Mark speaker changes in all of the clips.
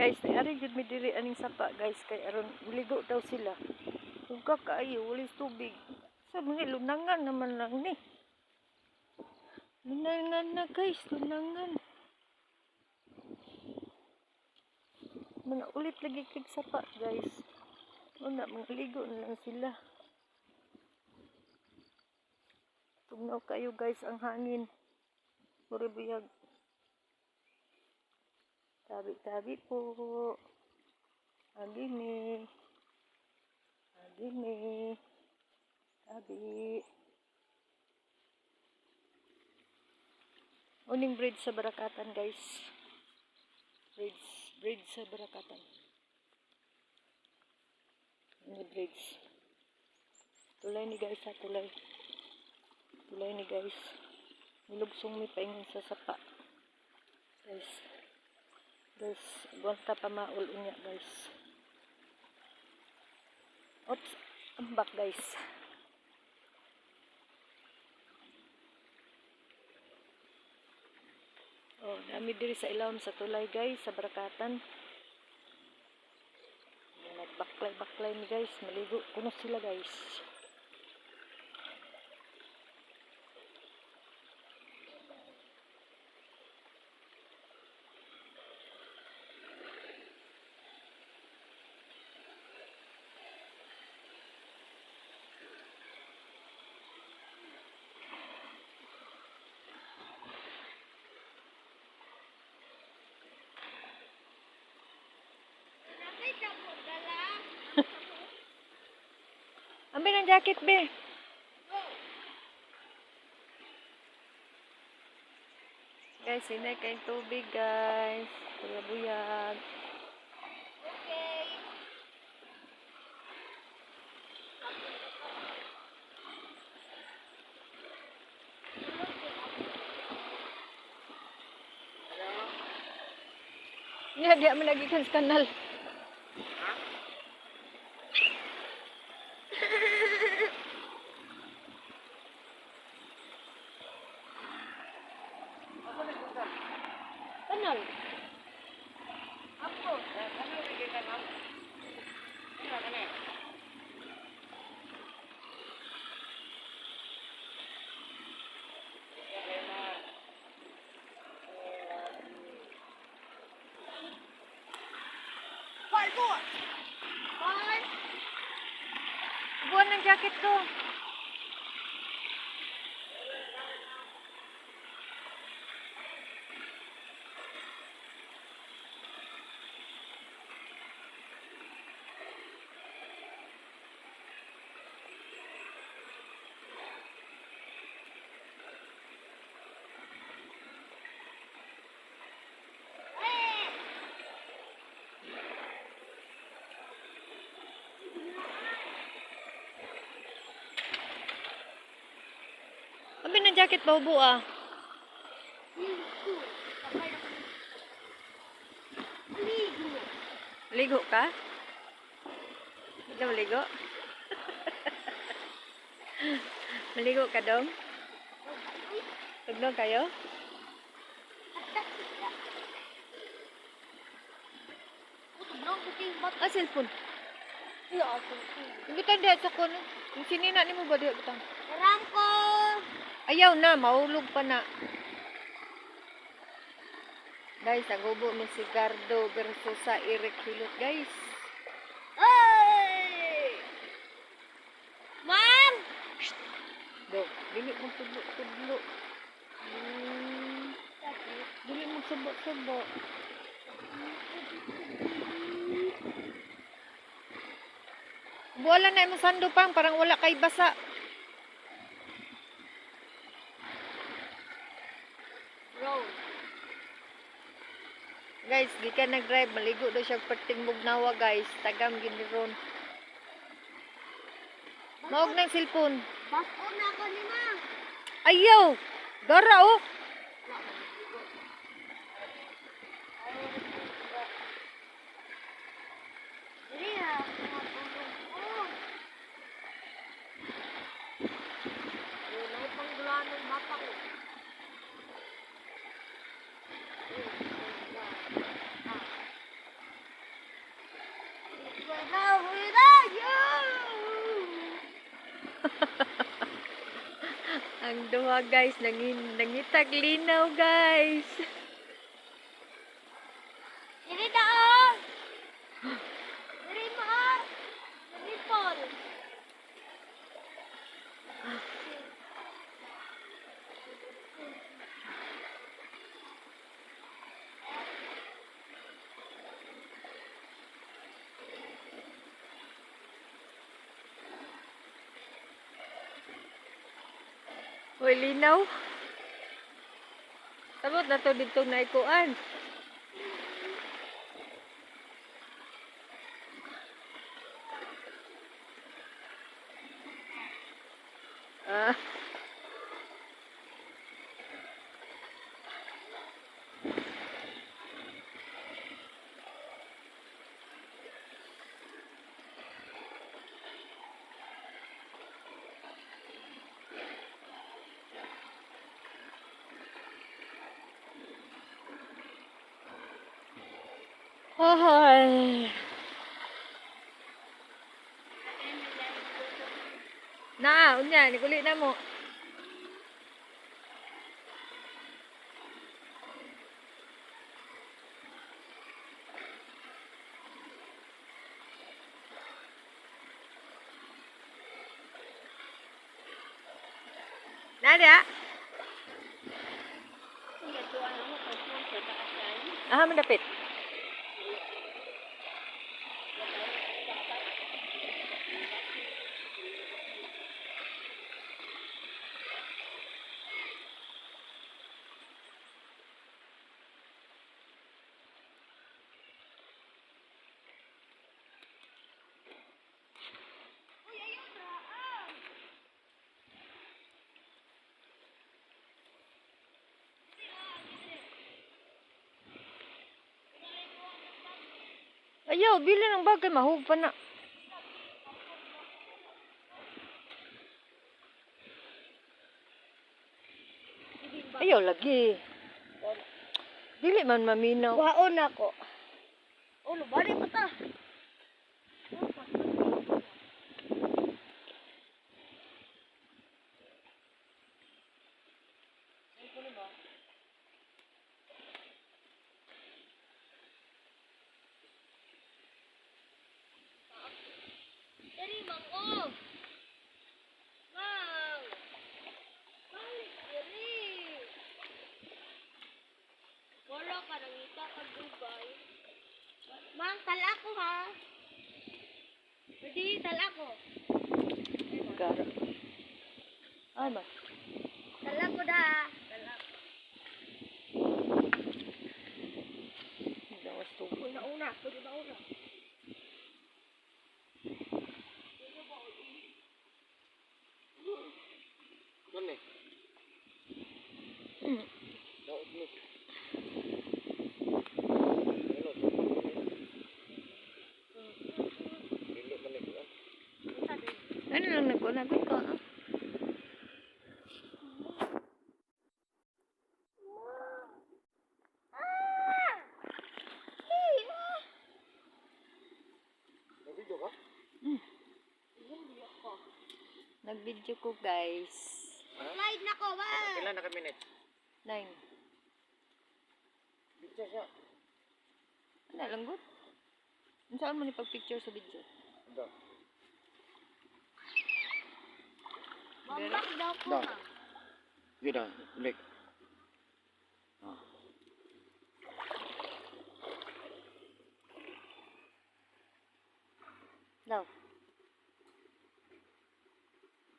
Speaker 1: Guys, ari jud mi diri aning sapa, guys, kay aron ligo daw sila. Uga kaayo, walay tubig. Sa mga lunangan naman lang ni. Lunangan na, guys, lunangan. Mga ulit lagi kag sapa, guys. Una, mga ligo na lang sila. Tugnaw kayo, guys, ang hangin. Puro buyag. Tabi-tabi po. Agi mi. Agi mi. Tabi. Uning bridge sa Barakatan, guys. Bridge. Bridge sa Barakatan. Ini bridge. Tulay ni, guys, ha, tulay. Tulay ni, guys. Nilugsong mi paingon sa sapa. Guys. Guys, agwanta pa maul unya, guys. Oops, ambak, guys. Oh, dami diri sa ilawom sa tulay, guys, sa Barakatan. Nagbaklay-baklay mi, guys, maligo kuno sila, guys. Ambi ng jacket, be. Guys, hinay kayong tubig, guys. Buyag.
Speaker 2: Okay.
Speaker 1: Yeah, di man lagi kan sa kanal. Kanal.
Speaker 2: Ako. Five, four. Five.
Speaker 1: Buwan ng jacket ko.
Speaker 2: Eh!
Speaker 1: Ambi ng jacket ba ubo ah?
Speaker 2: Ligo. Ligo.
Speaker 1: Ligo ka? Ikaw maligo? Maligo ka dong? Tugnog kayo? Ah, cellphone. Yung diha sa kono. Yung sinina nimo ba diha butang?
Speaker 2: Ramko!
Speaker 1: Ayaw na, mahulog pa na. Guys, ang gubo ni si Gardo versus sa Eric Hilot, guys.
Speaker 2: Hey! Ma'am!
Speaker 1: Do, dili mo tudlo-tudlo. Dili mo subo-subo. Buwala na imong sando pang, parang wala kay basa.
Speaker 2: Roll.
Speaker 1: Guys, gikan nag-drive, maligo daw siya perting bugnawa, guys. Tagam gini ron. Maog ng cellphone.
Speaker 2: Basko na ako ni ma.
Speaker 1: Ayaw! Gara oh!
Speaker 2: Dili ah, matulog ko. Wala pang ng bata ko.
Speaker 1: Ang duha, guys, nangitag linaw, guys.
Speaker 2: Diri na oh. Diri mo oh. Diri Paul.
Speaker 1: Hoy, linaw. Sabot na to dito na ikuan. Ah. Ay. Na, unya, nikuli na mo. Nadia? Ah, mandapit. Ayaw, bili ng bagay, mahug pa na. Ayaw, lagi. Dili man maminaw.
Speaker 2: Waon ako. Oh, lubari pa ta. Diri mang oh. Mang. Balik diri. Wala ka nangita ka Dubai. Mang, tala ko ha. Pwede, tala ko.
Speaker 1: Gara. Ay, ma.
Speaker 2: Tala ko da. Tala ko.
Speaker 1: Gawas tubo.
Speaker 2: Una, una. Pwede ba una?
Speaker 3: Ano eh? Daot ni. Ano, tupak ko ni. Dili man ni kuan.
Speaker 1: Ano lang nagkunagot ko, ah?
Speaker 3: Nag-video ka?
Speaker 1: Nag-video ko, guys.
Speaker 2: Slide na ko, ba?
Speaker 3: Kailan na ka minutes?
Speaker 1: 9.
Speaker 3: Picture siya.
Speaker 1: Ano lang, good? Saan mo ni pag-picture sa video?
Speaker 3: Da.
Speaker 2: Bambak daw ko,
Speaker 3: Da.
Speaker 2: ha.
Speaker 3: Sige na, ulit. Ah.
Speaker 1: No.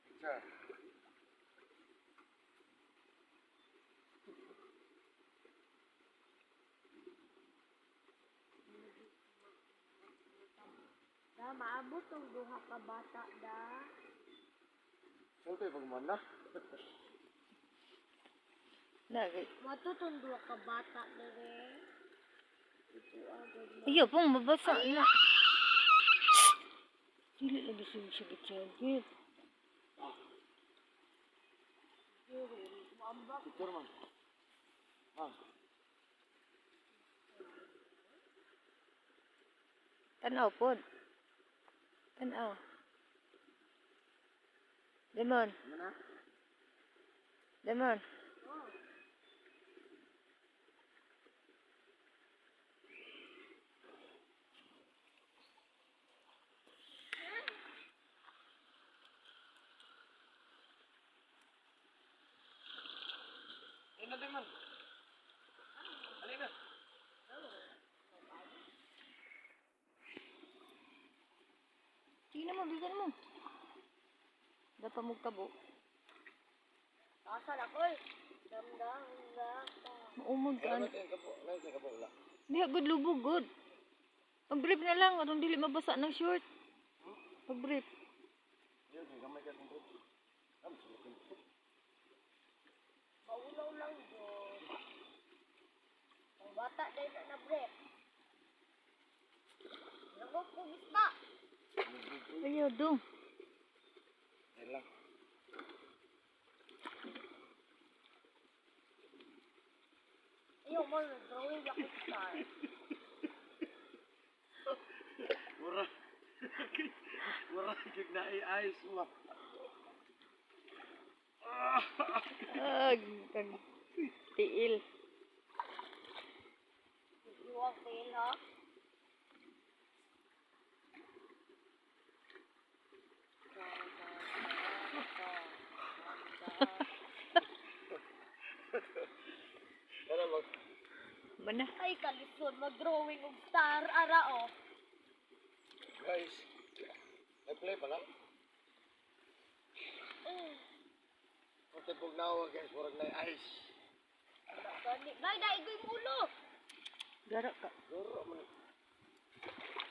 Speaker 3: Picture.
Speaker 2: Da, maabot tong duha ka bata, da.
Speaker 3: Sulti pag man na.
Speaker 1: Na,
Speaker 2: Matutong duha ka bata, dere.
Speaker 1: Iyo, pong mabasa na. Dili lagi siya siya gitsagit.
Speaker 3: Picture man. Ah.
Speaker 1: Tanaw po. Tanaw. Demon.
Speaker 3: Ano na?
Speaker 1: Demon.
Speaker 2: Oh.
Speaker 3: Ayun na, Demon. Alin na.
Speaker 1: Sige na mo, bigan mo. Dapat mo kabo.
Speaker 2: Kasal ako eh. Damdam dapa.
Speaker 1: Maumod ka.
Speaker 3: Ano
Speaker 1: Ano.
Speaker 3: tayo kabo? Ano tayo kabo? Wala.
Speaker 1: Diha, good lubog, good. Pag-brief na lang, aron dili mabasa ng short. Pag-brief.
Speaker 3: Ayun, kay gamay ka kung brief. Am, sulukin.
Speaker 2: Maulaw lang yun. Ang bata dahil na na-break. Nagok ko isda.
Speaker 1: Ayaw, do.
Speaker 3: Ayun lang.
Speaker 2: Ayaw mo, drawing ako star.
Speaker 3: Mura. Mura, kig na ayos mo.
Speaker 1: Ag, ag, tiil.
Speaker 2: Iwang fail ha.
Speaker 3: Ano mag...
Speaker 1: Mana?
Speaker 2: Ay, kalisod, mag-drawing og star, ara oh.
Speaker 3: Guys. May play pa lang. Kung tibog na ako, guys, murag na ice.
Speaker 2: Gani, bay, naigoy mo ulo.
Speaker 1: Gara ka.
Speaker 3: Guro man.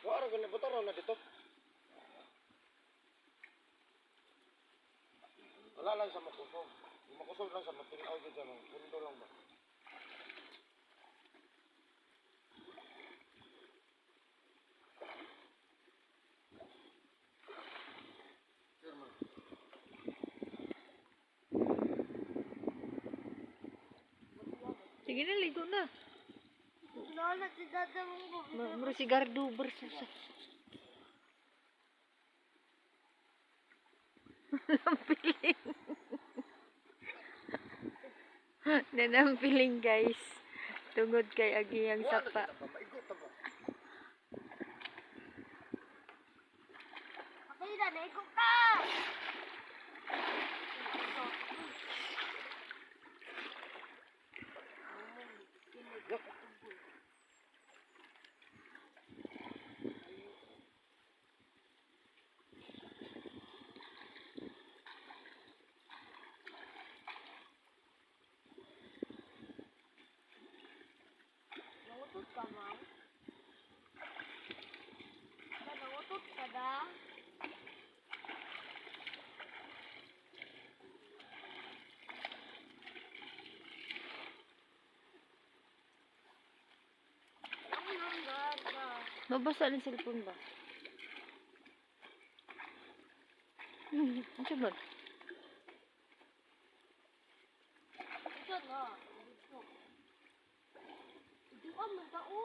Speaker 3: Wala ra gani butaro na dito. Wala lang sa makusog. Yung makusog lang sa matinaw gyud sa mga pundo lang ba. Sure man.
Speaker 1: Sige na, ligo na.
Speaker 2: Lola, si dada mong
Speaker 1: Muro si Gardo, bersusa. Nampiling. Nanampiling guys. Tungod kay Agiyang
Speaker 3: Wala
Speaker 1: sapa.
Speaker 3: kita ba? Maigot ta ba?
Speaker 2: Okay na, naigo ka! Nangutot ka, ma'am? Ba, nangutot ka na?
Speaker 1: Mabasa ng cellphone ba? Ano ba?
Speaker 2: Ito na. Ito. Ito ka man tao.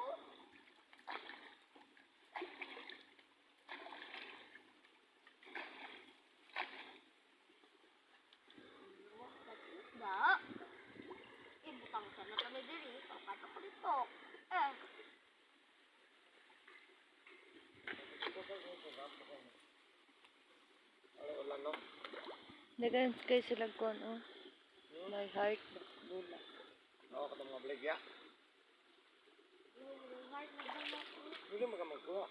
Speaker 2: Da. Ibutang sa na kami diri, papato ko dito. Eh,
Speaker 3: Ay, wala no.
Speaker 1: Dagan kayo silang kon, oh. My heart, bula.
Speaker 3: Ako ka mga bligya. Hindi mo ka magkuha.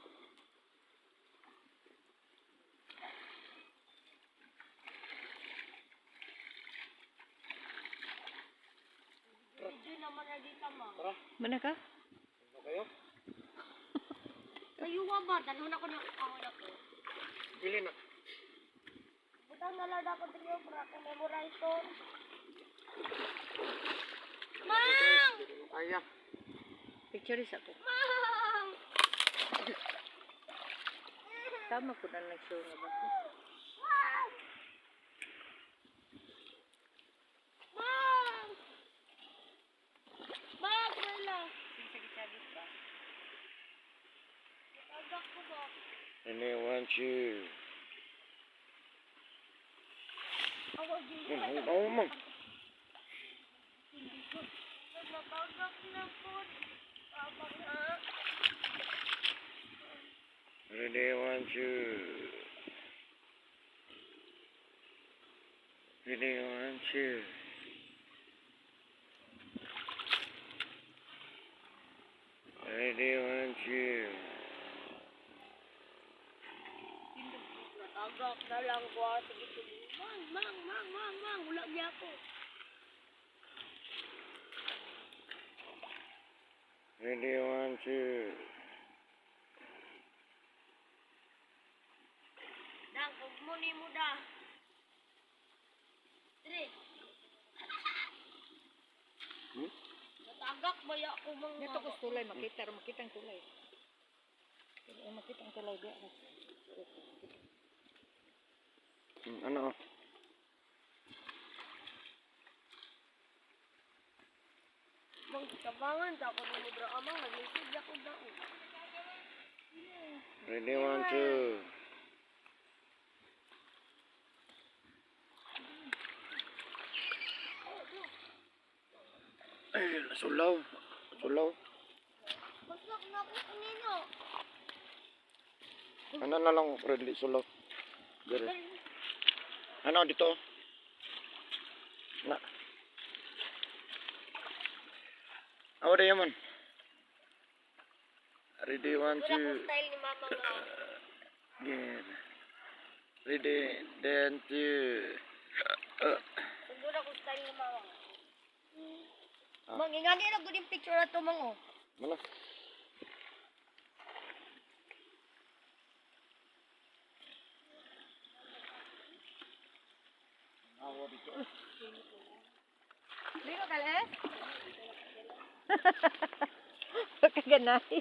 Speaker 2: Video naman na dito mo.
Speaker 3: Tara,
Speaker 1: Mana ka?
Speaker 3: ano kayo?
Speaker 2: Sayuwa ba? Dalhon ako ng kahoy ako.
Speaker 3: Bili na.
Speaker 2: Butang na lang ako diri para akong memorize to. Mang!
Speaker 3: Aya.
Speaker 1: Picture is ako.
Speaker 2: Mang!
Speaker 1: Tama ko na nag-show nga ba?
Speaker 2: Mang! Mang! Mang, wala. Tagak ko ba?
Speaker 3: And they want you.
Speaker 2: Ako,
Speaker 3: Oh, man.
Speaker 2: Matagak na po. Tabang na.
Speaker 3: Ready, one, two. Ready, one, two. Ready, one, two.
Speaker 2: Natagak na lang ko ah. Sige, sige. Mang, mang, mang, mang, mang. Wala niya ako.
Speaker 3: Ready, one, two.
Speaker 2: Dang, kung muni mo da. Tre.
Speaker 3: Hmm?
Speaker 2: Natagak ba ya ako mga
Speaker 1: Dito ko sa tulay makita ra makita ang tulay. Ay, makita ang tulay diya.
Speaker 3: Ano?
Speaker 2: Mang tabangan ta ako ni Mudra Amang naglisod ako daw.
Speaker 3: Ready, one, two. Ay, sulaw. Sulaw.
Speaker 2: Basak na ako kanino.
Speaker 3: Ano na lang, ready, sulaw. Dire. Ano, dito? Na. Awa di yaman. Ready, one,
Speaker 2: Wala ko
Speaker 3: two.
Speaker 2: style ni Mama nga.
Speaker 3: Again. Ready, then two.
Speaker 2: Siguro ko style ni Mama.
Speaker 3: Ah.
Speaker 2: Mang ingani ra gud yung picture ato mang oh.
Speaker 3: Mana?
Speaker 1: Dito ka le? Pagkaganay.